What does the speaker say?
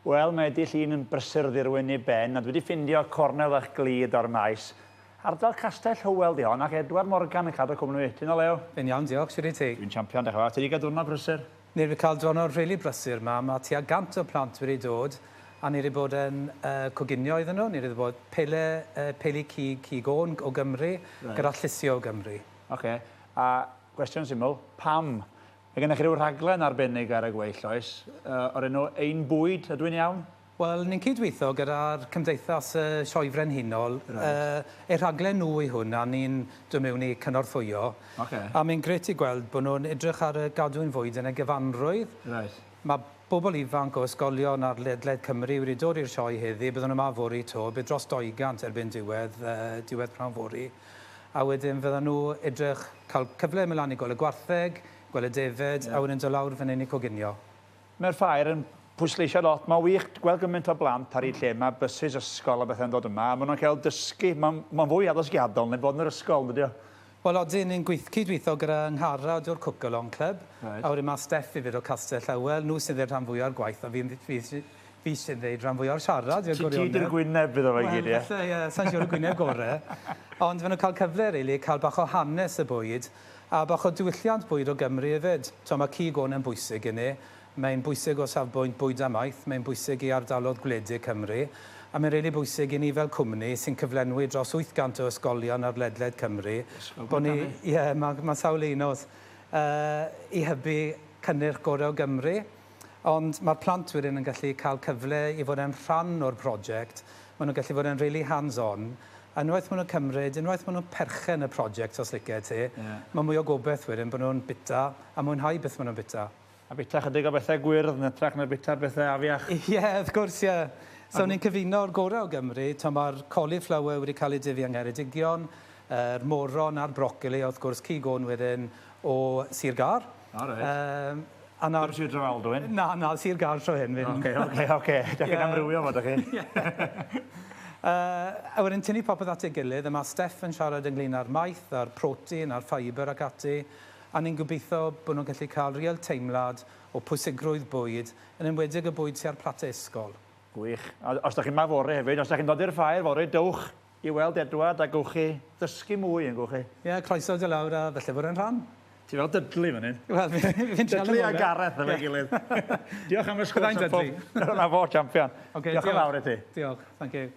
Wel, mae dydd Llun yn brysur ddirwyn i ben, a dwi wedi ffindio cornel fach glud o'r maes. Ardal Castell Hywel 'di hon, ac Edward Morgan yn cadw cwmni fi. Ti'n o lew? Fi'n iawn, diolch. Shwt wyt ti? Dwi'n champion, diolch yn fawr. Ti wedi cael diwrnod prysur? Ni wedi cael diwrnod rili brysur 'ma. Mae tua 100 o plant wedi dod, a ni wedi bod yn uh, coginio iddyn nhw. Ni wedi bod pele, uh, peli cig, cig ôn o Gymru, right. gyda llysiau o Gymru. Oce, okay. A gwestiwn syml, pam? Mae gennych chi ryw rhaglen arbennig ar y gweill, oes, o'r enw Ein Bwyd, ydw i'n iawn? Wel, ni'n cydweithio gyda'r Cymdeithas y Sioe Frenhinol. Reit. Eu rhaglen nhw yw hwn, a ni'n dod mewn i cynorthwyo. Ocê. A mae'n grêt i gweld bod nhw'n edrych ar y gadwyn fwyd yn ei gyfanrwydd. Reit. Mae bobl ifanc o ysgolion ar ledled Cymru wedi dod i'r sioe heddi, bydden nhw 'ma fory 'to, bydd dros 200 erbyn diwedd, diwedd pnawn fory. A wedyn fyddan nhw edrych, cael cyfle i mynd lan i gweld y gwartheg, gweld y defaid, a wedyn dod lawr fan hyn i coginio. Mae'r ffair yn pwysleisio lot. Mae'n wych gweld gymaint o blant ar hyd lle. Mae bysus ysgol a bethau'n dod yma, a maen nhw'n cael dysgu. Mae'n ma fwy addysgiadol na bod yn yr ysgol, yn dydy o? Wel odyn, ni'n gweith- cydweithio gyda Angharad o'r Cook Along Club. Reit. A wedyn ma' Steff hefyd o Castell Howell, nhw sy'n ddeud rhan fwya o'r gwaith, a fi'n fi sy fi sy'n ddeud rhan fwya o'r siarad i'r Ti gwirionedd. di'r gwyneb iddo fe i gyd, ie? Wel, falle, ie, sai'n siŵr y gwyneb gore. Ond maen nhw'n cael cyfle, rili, cael bach o hanes y bwyd, a bach o diwylliant bwyd o Gymru hefyd. T'mo', ma' cig oen yn bwysig i ni. Mae'n bwysig o safbwynt bwyd a maeth, mae'n bwysig i ardaloedd gwledig Cymru, a mae'n rili bwysig i ni fel cwmni sy'n cyflenwi dros 800 o ysgolion ar ledled Cymru, bod ni... Ie, mae ma' sawl un o's, i hybu cynnyrch gorau o Gymru. Ond mae'r plant wedyn yn gallu cael cyfle i fod yn rhan o'r prosiect, maen nhw'n gallu fod yn rili hands-on, a unwaith maen nhw'n cymryd, unwaith maen nhw'n perchen y prosiect, os licet ti, mae mwy o gobaith wedyn bod nhw'n bita a mwynhau beth maen nhw'n bita. A bita chydig o bethau gwyrdd yn hytrach na bita'r bethau afiach. Ie, wrth gwrs, ie. So ni'n cyfuno'r gorau o Gymru. T'mo' ma'r cauliflower wedi cael ei dyfu yng Ngheredigion, yr moron a'r brocoli, a wrth gwrs cig oen wedyn o Sir Gâr. O reit. Yym a nawr... Dim Sir Drefaldwyn? Na, na, Sir Gâr tro hyn. Fi'n... Oce, oce, oce. Dach chi'n amrywio fo, dach chi? Ie. A wedyn tynnu popeth at ei gilydd, a ma' Steff yn siarad ynglŷn â'r maeth, a'r protein, a'r ffeibr ac ati. A ni'n gobeithio bod nhw'n gallu cael real teimlad o pwysigrwydd bwyd, yn enwedig y bwyd sy ar plate ysgol. Gwych. A os dach chi 'ma fory hefyd, os dach chi'n dod i'r ffair fory, dowch i weld Edward a gewch chi ddysgu mwy, yn gewch chi? Ie, croeso dod lawr a falle bod e'n rhan. Ti fel Dudley fan hyn. Wel, fi'n trial Dudley a Gareth efo'i gilydd. Diolch am y sgwrs. Byddai'n Dudley. 'Na fo, champion. Ocê, diolch yn fawr i ti. Diolch, thank you.